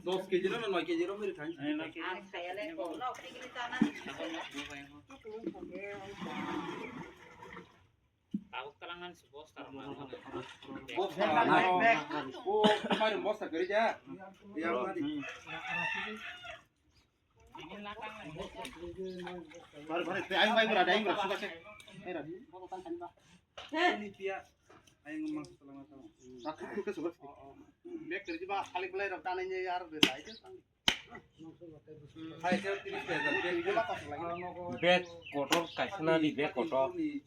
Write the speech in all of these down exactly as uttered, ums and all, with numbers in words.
Dos kg no, noi kg ro miri thang. Ang khayale ko no pikni tana. Tabuk talangan si bosta rok. Bosta rok. O, kemarin bosta kerja. Yang tadi. Baru, baru, ayo, ayo, berada, ayo, berada, suka sih. Ayo, berada. Ini dia. Ayo, ngomong selama sama. Aku tuh ke suka sih. Bek kerja, bah, kali belai rok tanahnya ya, harus beda aja. Hai, saya tiris ya, bek kerja, bah, pas lagi. Bek kotor, kaisana di bek kotor. Eh,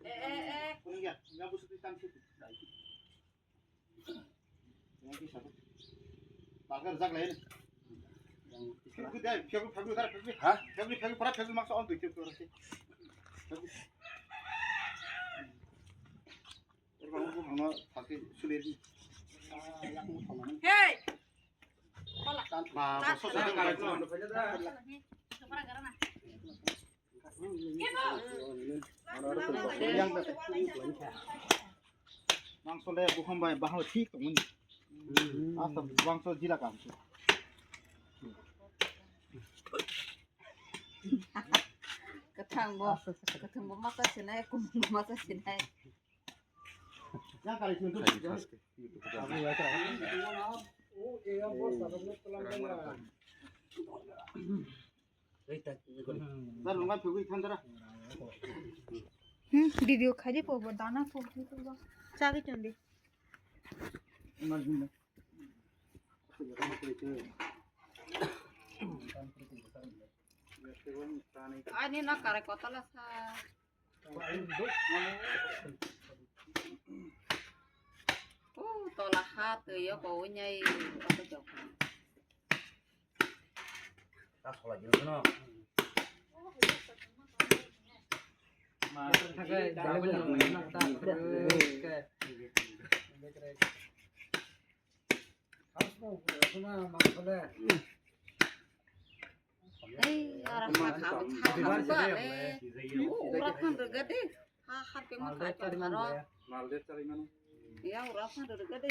eh, eh. Kuning ya, nggak busuk hitam sih. Hey! Mangso le bukham bai bahai thik tongmani. Asa mangso jila kam. Kwthang bo, kwthang bo masa sinai, kumung bo masa sinai. Hmm, video khai di po, bo dana po, po, po. Chagi chandi. Ani na kare kotala sa. Oh, tola ha twi yo ko unyai. Ei, ora ha kha, ha kha, ha kha, eh. Ura phan rwgade. Ha, harpek ma kha, kha ro. Ya, ura phan rwgade.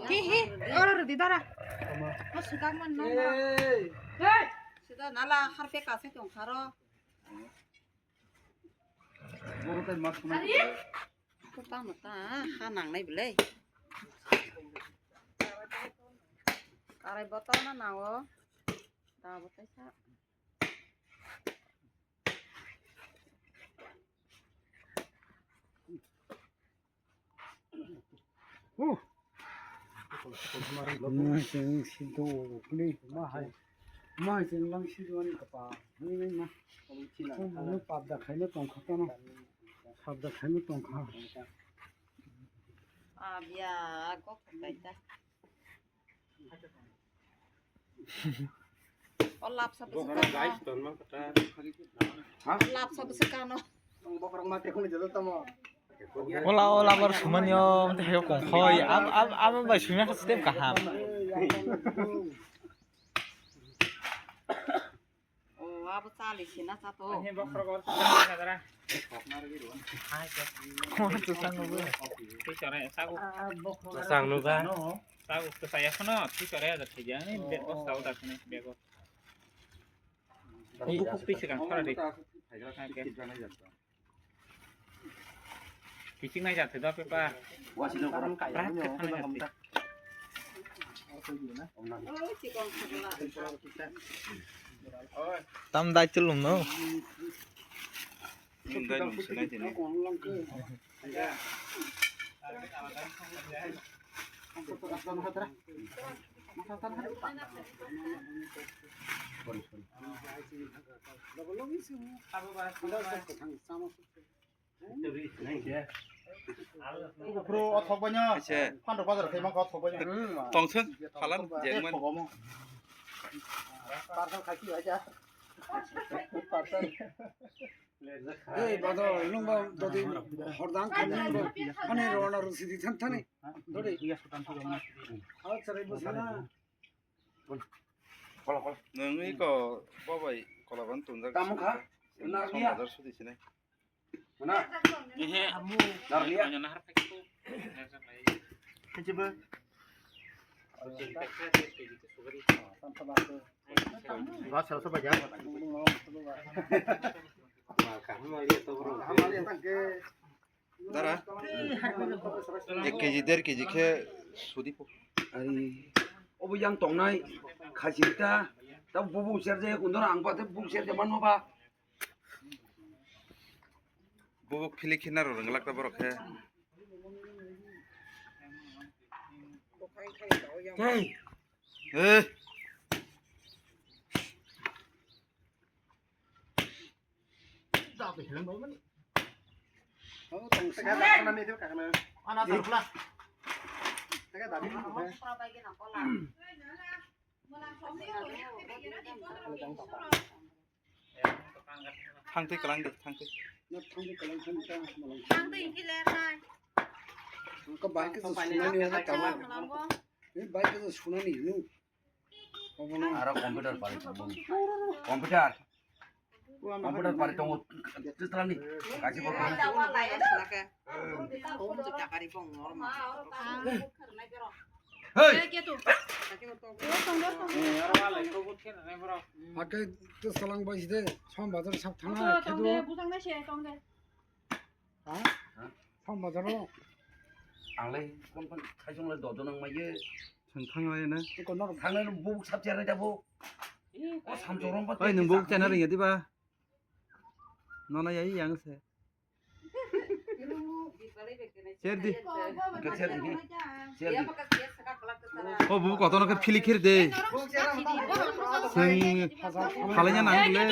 Hi, hi, ora rwdi dara. Ma swkang man no. Sida nala harpek kha se tong kha ro. Boro tai mas kumai. Ko tamo ta ha nangnai belai. Karai botol no nango. Da botol sa. Huh. Mahai chwng sido ni. Mahai. Mahai chwng lang sido ni kapa. Ni ni ma. Chwng ni pap da khaino tong kha tano. Pap da khaino tong kha. Abia, kok kaita. O lapsa bwswk kano. Ha? O lapsa bwswk kano. Ola, ola, bor sumani o, mte hayo kong khoi. Ab, ab, ab, bai sumya kha step kaham. O, abo chali sina chato. Ani bokhorok or sina dara. Ko tu sango bo. Twi chore sago. Sang nuga. Sago to saya kono twi chore aja thai jani bet bos tau da kono bego. Buk buk twi sikang chora de. Kiching nai jathe da pepa. Brat khe thang jathe. Tam dai chulum no. Tam dai lum sinai tini. Bro, o thok baino. Acha. Phan rok bazar khai mangkha o thok baino. Tongthok, phalan, jeng man. Parcel khai ki aja. Parcel. Ei, bado, lungba dodi hordang khamni bo. Ani rona ro sidi than thani. Dodi. Aw, sarai bo sana. Nung iko bobai kolaban tunjak. Tamo kha? Narliya. Bazar sudi sini. Mana? Ehe. Narliya. Kanya nahar pakai tu. Kecil ber. Ba, salah sabar ya. Dara, ek kg, der kg khe sudi po. Ari, obo yang tongnai, khasi ta, ta bubu serje, undor ang pa te bubu serje manma ba. Bubu phili khe naro rwnglak ta borok khe. Hey. Eh. Thangtwi kwlang di, thangtwi. Thangtwi kwlang, thangtwi kwlang. Thangtwi hwnkhe ler nai. Ang khe bike khe sunani hwnna tamo. Malango. Ni bike khe sunani hwnwi. Obono. Aro computer pari tongo. Computer. Computer pari tongo. Twistani. Kachi bo. Hey. Hake to salang bai de som bazar sap thana khe do. Bujang na se tong de. Ha? Som bazar o. Ang lai kon kon thaisong lai dodo nang mai ye. Thang thang lai na. Ko nor thang lai bu sap cher nai da bu. O sam chorom ba. Oi nung bu chana ring ya di ba. Nona ya yang se. Cher di. Cher di. Cher di. O bu kotono khe phili khir de. Sing halanya nang le.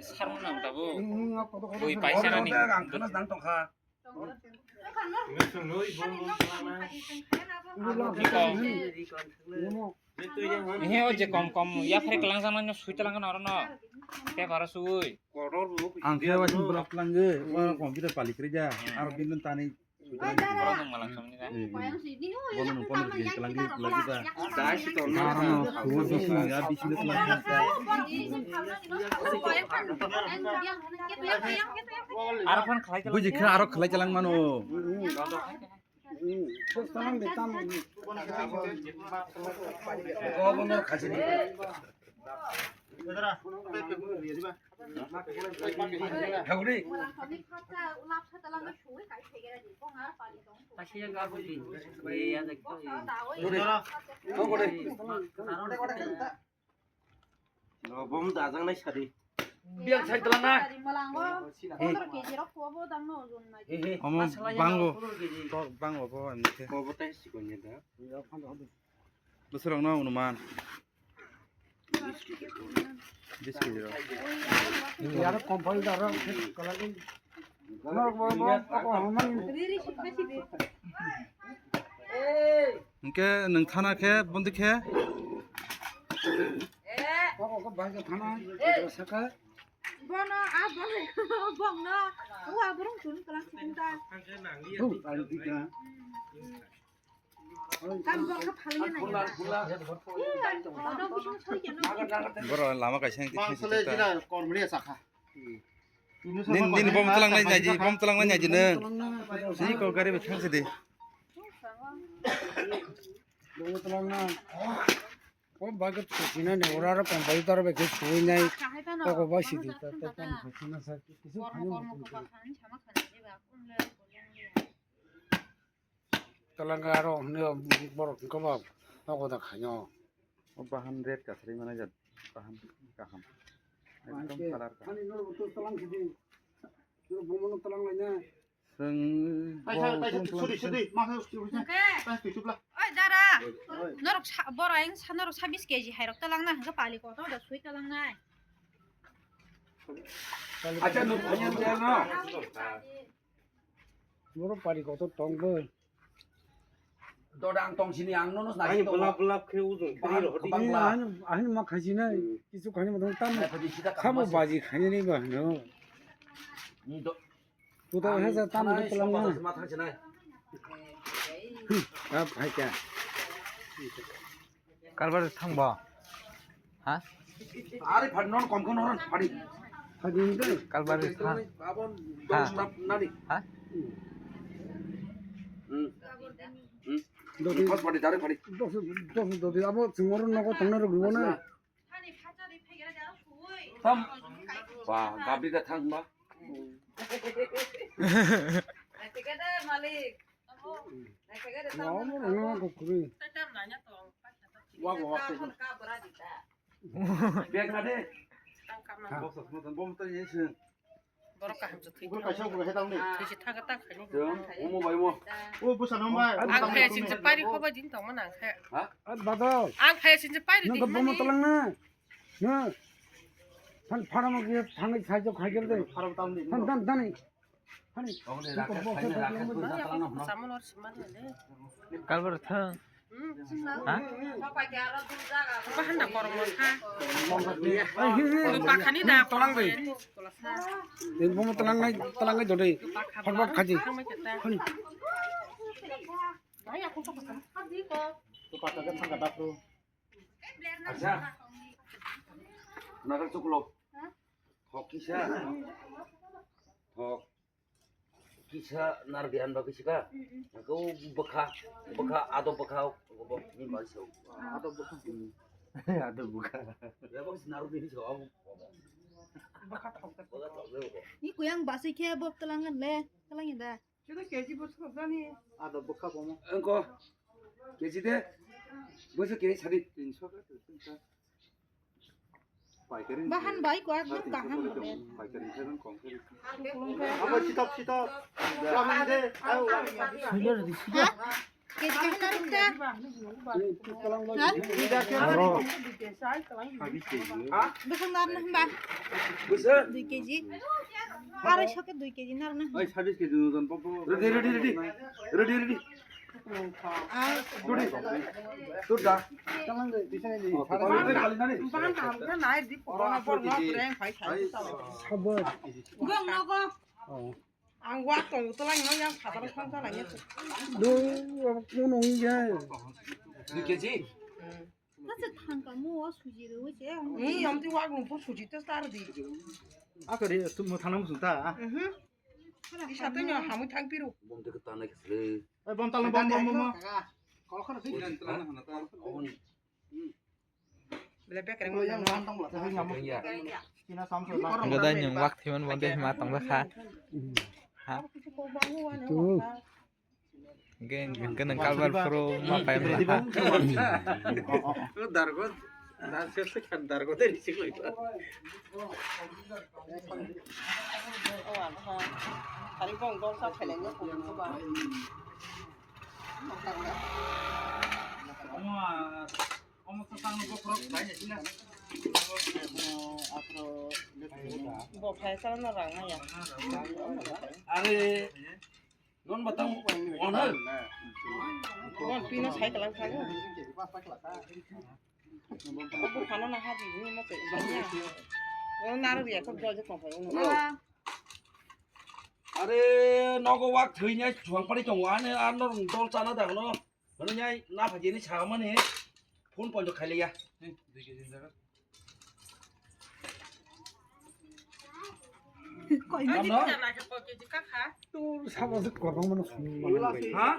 Sarmo nang tabo. Ui paisa nani. Ang khana dang tongkha. He o je kom kom yaphre kelang jang nang sui telang na oro no. Te bara sui. Ang khe waising block langge, wa computer palik reja. Aro bindun tani. Borok nung malang samni na. Bono nung pono je kelang di kelang di ba. Aro no kuwa bising ya bising de kelang di. Aro phone khlai. Buji kha aro khlai jalang mano. Obono khajini. Hagri. Bom dajang nai sadi. Biang sai tala na. Malango. Pondro kg rok kuwa bo dang no ojon nai. Omo bango. Tok bango bo emni khe. Bo bo tai sikon ni da. Bwswrok no anuman. Bis kg rok. Yar company daro kala. Norok bo bo ko hamani. Hwnkhe nwng thana khe bondi khe. Kok kok bahai khe thana saka. Bono a bole bongno. Wa borong tun kalang sikinta. Thu ang tika. Borok lama kaisa. Nini bom tlangnai naidi, bom tlangnai naidi nung. Sini kok gari bai thang sidi. Bom tlangnai. O bagat kusina ne ora ro pampai tar bai ke sui nai. Kok ba sidi ta ta ta kusina sa kisu khani. Talanga aro hwnwi borok wngkha ba nogo da khaino. O bahan red kwthwrwi manai jat bahan kaham. Ekdom colour kaham. Ani norok to talang sidi. Norok bomono talang laina. Chwng. Ai, sai, sai, sai, sudi, sudi, ma, sai, sudi, sudi. Hwnkhe? Sai, sudi, sudi, sudi. Oi, dara. Oi. Norok sa, bora wng sa, norok sabis kg hai rok talang na, hwnkhe pali kotor da sui talang nai. Acha, norok kanya talang na. Borok pari kotor tong bo. Doda ang tong sini ang nono nai. Ani belap belap khe ujung kiri rohdi. Ani, ani ma khaisi nai. Hmm. Kisu khani mo tong tam. Khamo baji khani ni ba no. Ni do. Tu to he sa tam to lang na. Ma thang sinai. Hmm. Ap hai kya? Karbar thang ba? Ha? Ari phadi non kom kono phadi. Phadi ni dai. Kalbari tha. Abon Ha. Dos tap nani. Ha? Hmm. Hmm. Dodi. Pas phadi, dari phadi. Dos, dos dodi abo singoro nogo tangna rok rubo na. Tam. Ba, gabri da thang ba. Malik. Wa mo no ko kuri. Wa wa wa. Bag na de. Bom sa mo bom ta ye se. Borok kaham se thwi. Ugur kaisa ugur he tang de. Thwi se thaga ta khani. Omo bai mo. O busa no bai. Ang khe sin se pari kho ba din tong man ang khe. Ha? Badal. Ang khe sin se pari din. Nang bom talang na. Na. Than phara mo ge thang sai jok khai gel de. Phara tang de. Than than than. Kalbar thang. Ha? Bahanda kormo kha. Pakhani da tolang de. Bomo tolang nai, tolang nai jode. Photphot khaji. Acha. Nagar chuklo. Thok kisa. Thok. Kisa nar bihan ba kisa ka. Ko bwkha, bwkha, ado bwkha, bo ni ma so. Ado bwkha. Ado bwkha. Ya bo nar bi so. Bwkha thok. Bwkha thok. Ni kuyang basi khe bo talang le, talang da. Chuda K G bo so jani. Ado bwkha bo mo. Engko. K G de. Bo so K G sadi. Tinso ka, tinso. Bahan bai ko ekdom kaham hobe. Abo sitop sitop. Kami de. Ayo. Silo de silo. Ha? K G kaham na rukta? Ha? Bwswk narwkna hwnba? Dui K G. Arai so khe dui K G narwkna hwnba. Ready, ready, ready. Ready, ready. Bong nogo. Ang wak tong utolang no yang phatar khang ta nang. Dui K G. Nase thangka mo o suji rwi se. Ni amti wak nung pur suji te sar di. Akari tu mo thana mo sunta. Mhm. Di sate nyo hamui thang piru. Bom te ta nai khle. Bom tal bom bom bom. Kol khana sing dan tla na hana ta. Bele bek reng mo yang tong la. Gadai nyung wak thiman bom te ma tong la kha. Ha. Tu. Gen, gen kalbar pro ma pai ma ha. Dargo, na se se kan dargo de ni siklo. Hari bong dong sa pheleng no ko ba. Bo phai sa na rang ya. Are. Non batang on hal. Gon pino sai kalang thago. Obo phano na hadi ni ma chai. Gon naru ya ko dol je kong phai. Are nogo wak thoi nya chuang pari chong wane ar no dol chana da no. Mano nyai na phaji ni sa mani phone pon khai liya. Koi Nam no? Tur sama se korang mano sung mano. Ha?